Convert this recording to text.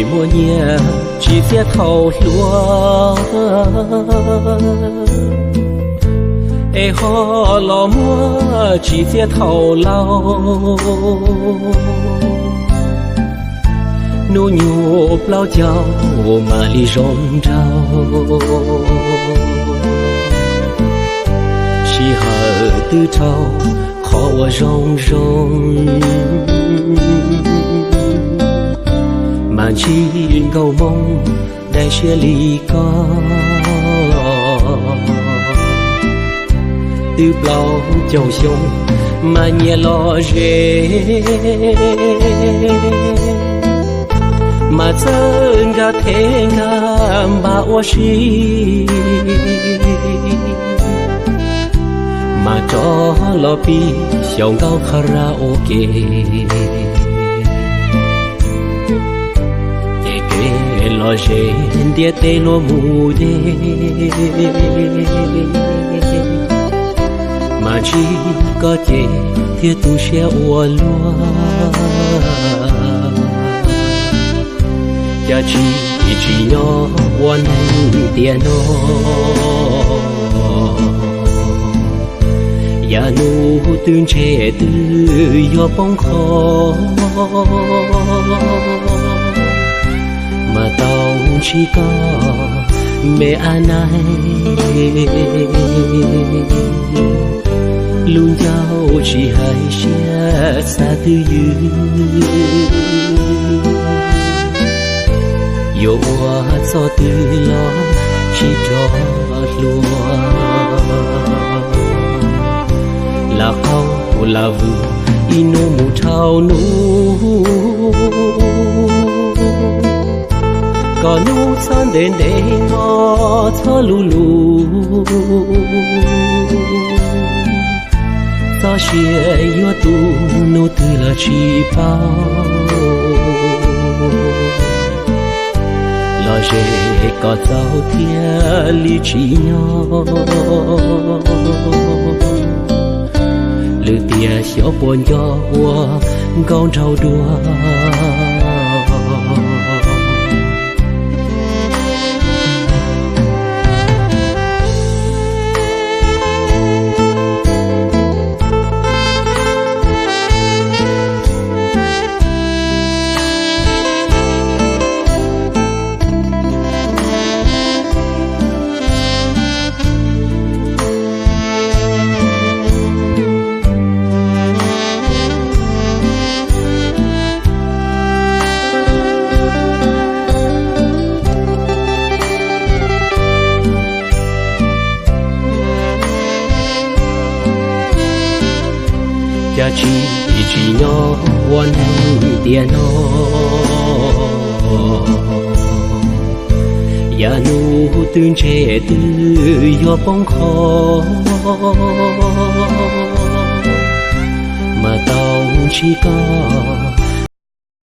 Muaj nyiaj tsis txiaj thaum hluas, es ho los muaj tsis txiaj thaum laus. Hnub nyoog plaub caug mam li zoo nraug, sij hawm twb dhau qhov uas zoo zoo, mas ntsib nkauj Hmoob dai siab li koj. Twb plaub caug xyoo mas nyias los ze, mas txawj nkag thev nkag npam ua si, mas rov los pib xyaum nkauj karaoke. Ces kev los ze ntiaj teb luag mus deb, mas ntsib koj ces thiaj tu siab ua luaj. Cas tsis tsim nyog ua neeg tiam no, yav nus twb ntshe twb yuav poob qho, mas tau ntsib koj me ab naig, lub ncauj tsis hais siab xav twj ywm, yuav ua txoj twg los tsis rov hluas. Lam qaug lam vwm ib hnub mus dhau hnub, kom hnub txhob ntev ntev hmo txhob luv luv, txoj sia yuav tu hnub twg los tsis paub. Los ze kom txaus thiaj li tsim nyog, lwm tiam xyov puas nco ua nkauj nraug dua. Cas tsis tsim nyog ua neeg tiam no, yav nus twb ntshe twb yuav poob qho, mas tau ntsib koj